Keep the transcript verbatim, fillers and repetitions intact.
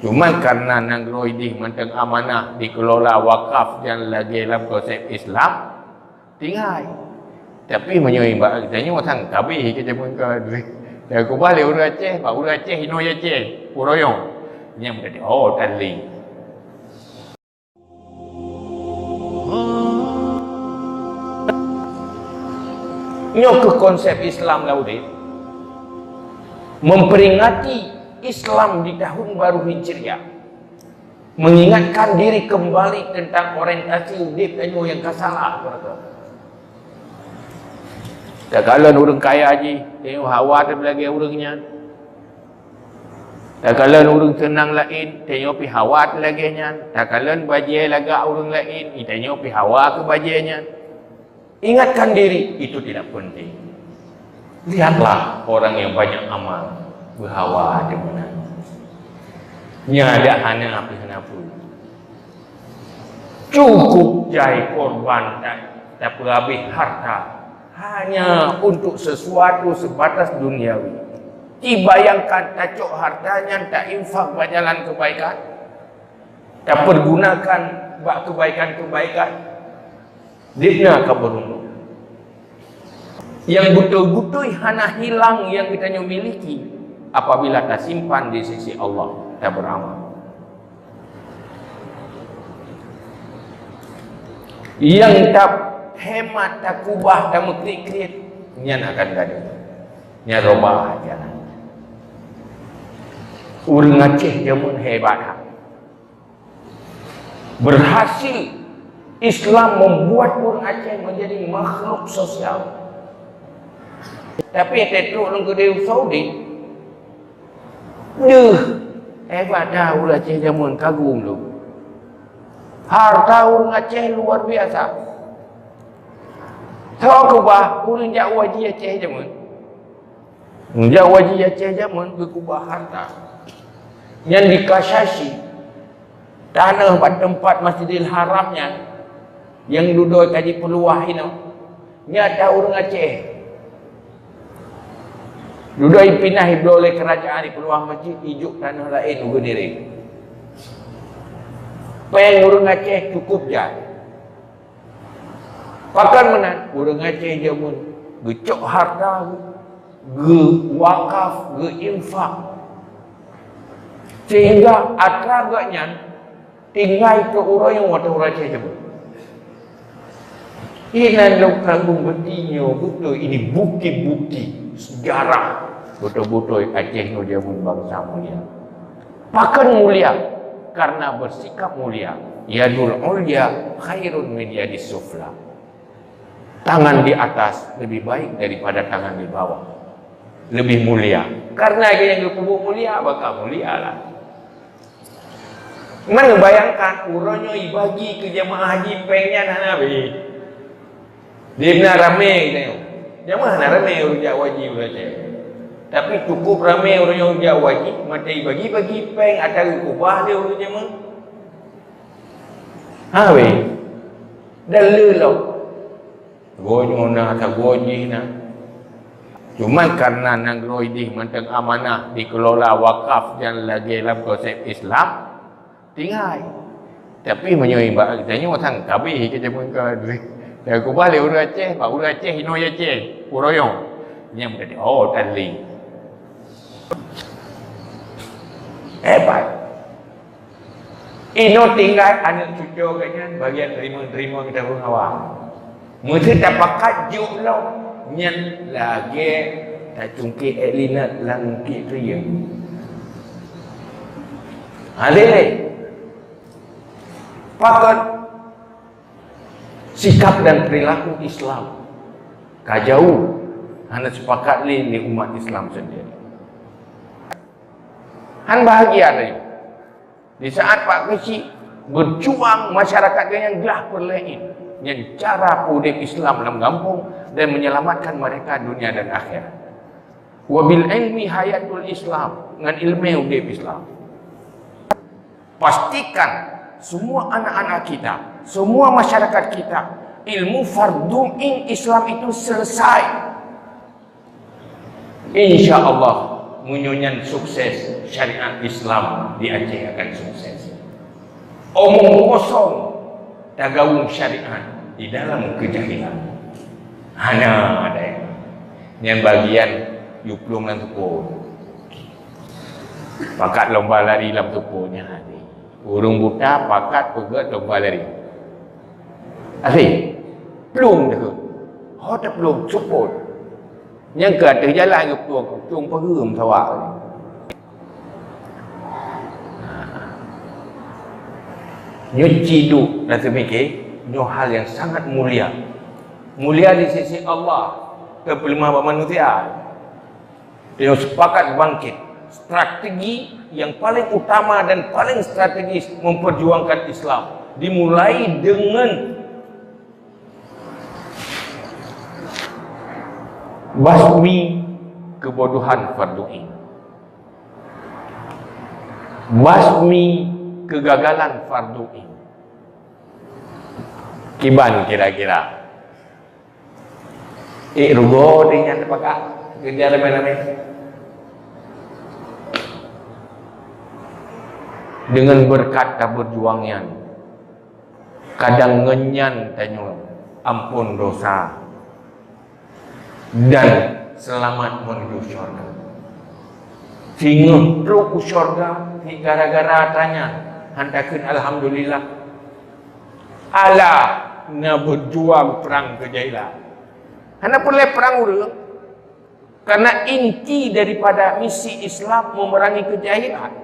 Cuma karena nanggroe ideh mantong amanah dikelola wakaf nyang lagèe lam konsep Islam, tinggai. Tapi meunyoe bak geutanyoe sang kabeh ke jameun ka duek. Dan kubah lé ureueng Aceh, bak ureueng Aceh inoe Aceh, uroe nyoe. Nyang menjadi oh tali. Nyoe keuh konsep Islam lam udép. Memperingati Islam di tahun baru Hijriah. Mengingatkan diri kembali tentang orientasi udép tanyoe nyang ka salah. Takalon ureueng kaya jih, tanyoe hawa teuh lagèe ureueng nyan. Takalon ureueng seunang laén, tanyoe pih hawa teuh lagèe nyan. Takalon bajèe lagak ureueng laén, tanyoe pih hawa keu bajèe nyan. Ingatkan diri, itu tidak penting. Lihatlah orang yang banyak amal, beuhawa di mana. Nyan dak hana pih hana peue. Cukup jai korban ta-, tapeuhabéh harta hanya untuk sesuatu sebatas duniawi. Ci bayangkan tacok harta nyan tainfak bak jalan kebaikan, tapergunakan bak kebaikan-kebaikan. Dibna ka beuruntung. Yang beutôi-beutôi hana hilang yang geutanyoe miliki apabila tasimpan di sisi Allah, taberamal. Nyang tahemat, takubah, tameukriet-kriet, nyan akan gadôh. Nyan robah jalan. Ureueng Aceh jameun hebat that. Berhasil Islam membuat ureueng Aceh menjadi makhluk sosial. Tapi teutôk lôn keudéh Saudi, deuh, hebat that ureueng Aceh jameun, kagum lôn. Harta ureueng Aceh luar biasa. Soe keubah ureueng jak haji Aceh jameun? Jak haji Aceh jameun geukeubah harta. Nyan di Kashashi, tanoh bak teumpat Masjidil Haram nyan, nyang dudoe ka jipeuluwah inoe. Nyan that ureueng Aceh. Dudoe ipinah ibloe lé keurajeuen ipeuluwah masjid, ijok tanoh laén u Geunireng. Péng ureueng Aceh cukup jai. Pakon meunan, ureueng Aceh jameun geucok harta geuwakaf, geuinfak. Sehingga atra geuh nyan tinggai keu uroe nyoe watèe ureueng Aceh jameun. Inan lôn kagum beuti nyoe beutôi, ini bukti-bukti sejarah beutôi-beutôi Aceh nyoe jameun bansa mulia. Pakon mulia? Karena bersikap mulia. Yadul ulya khairun min yadis sufla. Tangan di atas lebih baik daripada tangan di bawah. Lebih mulia. Karena nyang geupeubuet mulia, maka mulia lah. Mana bayangkan, uroe nyoe ibagi keu jamaah haji péng nyan hana habéh. Dibna ramé geutanyoe. Jamaah hana ramé ureueng jak haji uroe nyoe. Tapi cukup ramé ureueng nyang jak haji, maka ibagi-bagi péng atra geukubah lé ureueng jameun. Ha weh. Dan le lom. Goe nyoe na, sagoe jih na. Cuma karena nanggroe ideh mantong amanah dikelola wakaf nyang lagèe lam konsep Islam, tinggai. Tapi meunyoe bak geutanyoe sang kabeh ke jameun ka duek. Dan kubah lé ureueng Aceh, bak ureueng Aceh inoe Aceh, uroe nyoe. Nyang menjadi oh tali. Hebat. Inoe tinggai aneuk cucoe geuh nyan bagian teurimong-teurimong geutanyoe awak. Meuseu tapakat jok lom nyan lagèe tacungkét èk linot lam bukét riyeng. Ha lé. Pakon sikap dan perilaku Islam ka jauh hana sepakat lé, lé umat Islam sendiri. Han bahagia tadi. Di saat Pak Keuchik berjuang masyarakat nyang glah peureulèe, nyan cara udép Islam lam gampông dan menyelamatkan mereka dunia dan akhirat. Wa bil ilmi hayatul Islam, ngon ileumèe udép Islam. Pastikan semua anak-anak kita, semua masyarakat kita, ilmu fardu ain Islam itu selesai. Insya Allah, meunyoe nyan sukses, syariat Islam di Aceh akan sukses. Omong kosong tagawong syariat di dalam keujahilan. Hana ada nyan bagian yue plueng lam tupo. Pakat lomba lari lam tupo nyan. Ureuëng buta pakat peugét lomba lari. Akhé plueng teuh. Ho teuh plueng cupot. Nyang ka teuh jalan geuplueng, plueng peureum sawa. Nyoe ciduk dan seumike, nyoe hal yang sangat mulia. Mulia di sisi Allah, teupeulima bak manusia. Nyoe sepakat bangkit. Strategi yang paling utama dan paling strategis memperjuangkan Islam dimulai dengan basmi kebodohan fardu ain. Basmi kegagalan fardu ain. Kiban kira-kira. Eh, rugoe deh nyan teupakak. Kejar ramai-ramai. Dengan berkat taberjuang nyan, kadang ngon nyan tanyoe ampon dosa dan selamat menuju syurga. Singoh trok u syurga, si gara-gara tanyan, han takheun alhamdulillah. Alah, na berjuang perang kejailan. Hana peureulée perang ureuëng. Karena inti daripada misi Islam memerangi kejahilan.